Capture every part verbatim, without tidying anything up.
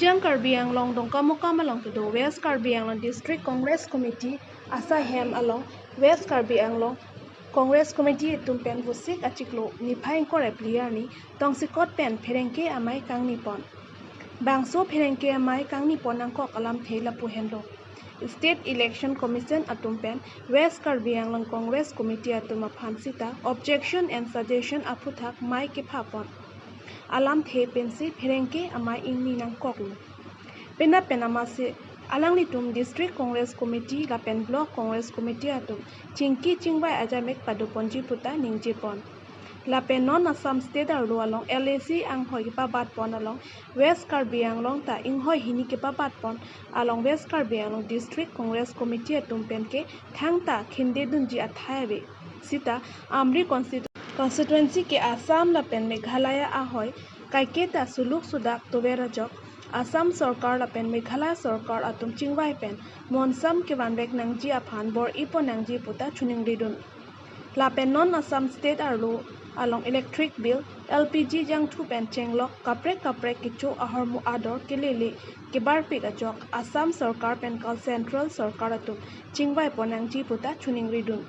Yang Karbi Anglong Dongkamukam along kedo West Karbi Anglong District Congress Committee asaihem along West Karbi Anglong Congress Committee atum pen Vosik achiklo niphai ingkoi ra phli arni tongsekot pen pherangke amei kangni pon. Bangso pherangke amei kangni pon nangkok alamthe lapu henlo. State Election Commission atum pen West Karbi Anglong Congress Committee atum aphan sita objection and suggestion aphuthak mei kepha pon alamthe pensi pherangke amei ingni nangkoklo. Penap pen amatsi alanglitum District Congress Committee lapen Block Congress Committee atum chingki chingvai ajamek padoponji puta ningje pon. Lapen non Assam State arlo along L A C anghoi kepabat pon along West Karbi Anglong ta inghoi hini kepabat pon along West Karbi Anglong District Congress Committee atum pen ke thangta khindedunji athai ave. Sita Amri constitu-, constituency ke Assam lapen Meghalaya ahoi kaiketa suluk sudak tover ajok Assam sorkar lapen Meghalaya sorkar atum chingvai pen monsam kevanvek nangji aphan bor-i pon nangji puta choningridun. Lapen non Assam State arlo along electric bill, L P G jangthu pen chenglok kaprek kaprek kecho ahormu ador kelele kebarpik ajok Assam sorkar pen kal Central sorkar atum chingvai pon nangji puta choningridun.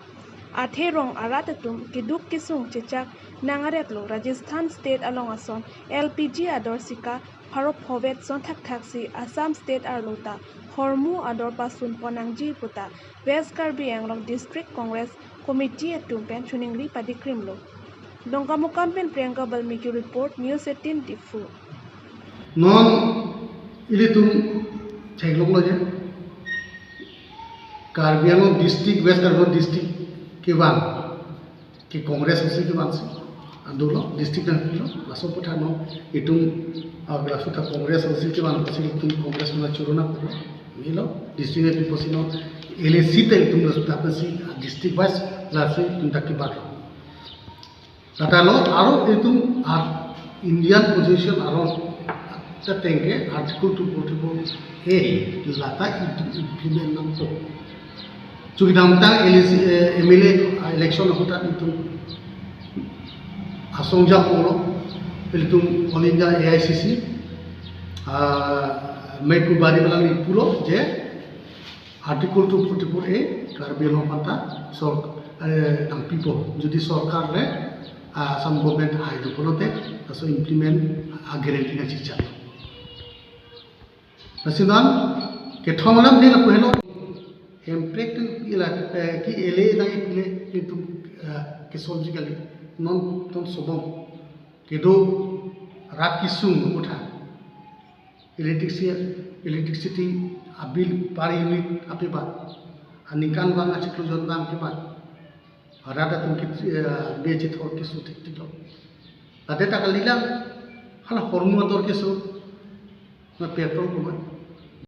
Athe rong arat atum keduk kesung chechak nangaretlo Rajasthan State along ason L P G ador sika pharo phovet son thakthaksi Assam State arlo ta hormu ador pasun pon nangji puta West Karbi Anglong District Congress Committee atum pen choningri padikrimlo. Dongkamukam pen Priyanka Balmiki report, News eighteen Diphu. Non ilitum theklonglo je Karbi Anglong District, West Karbi Anglong District kevan ke Congress osi kevansi adolo, district nangpilo, laso aphuthak non itum, ah, laso ta Congress osi kevan osi itum Congress na churuna pulo. Nilo district nangpipo si non L A C ta itum laso ta pensi, ah, district wise laso itum ta kebatlo. Lata lo aro itum ar Indian constitution aro ta tengke Article two forty-four A lata itum implement nangpo. Chukidam ta L A C, eh, M L A election ahut ta itum asong ja polo, itum All India A I C C, ah, Meiphu Bari alanglipuro je Article two forty-four A Karbi Anglong aphanta sor-, eh, nangpipo. Jodi sorkar le, ah, Assam government hailo pulote, laso implement a guarantee nangchechak. Lasi non kethom alamthe lapu helo. Hemprek pen ila, eh, ke-ele nang ipule itum, eh, kesolve ji kali. Non ton sobong kedo rat kesung aphuthak. Electricity, electricity abill per unit apebat. Aningkanvang achiklo jonvang apebat. Rat atum ke, eh, bejit hor keso thekthedetlo. Late ta kalilang, hala hormu ador keso, na petrol kuma.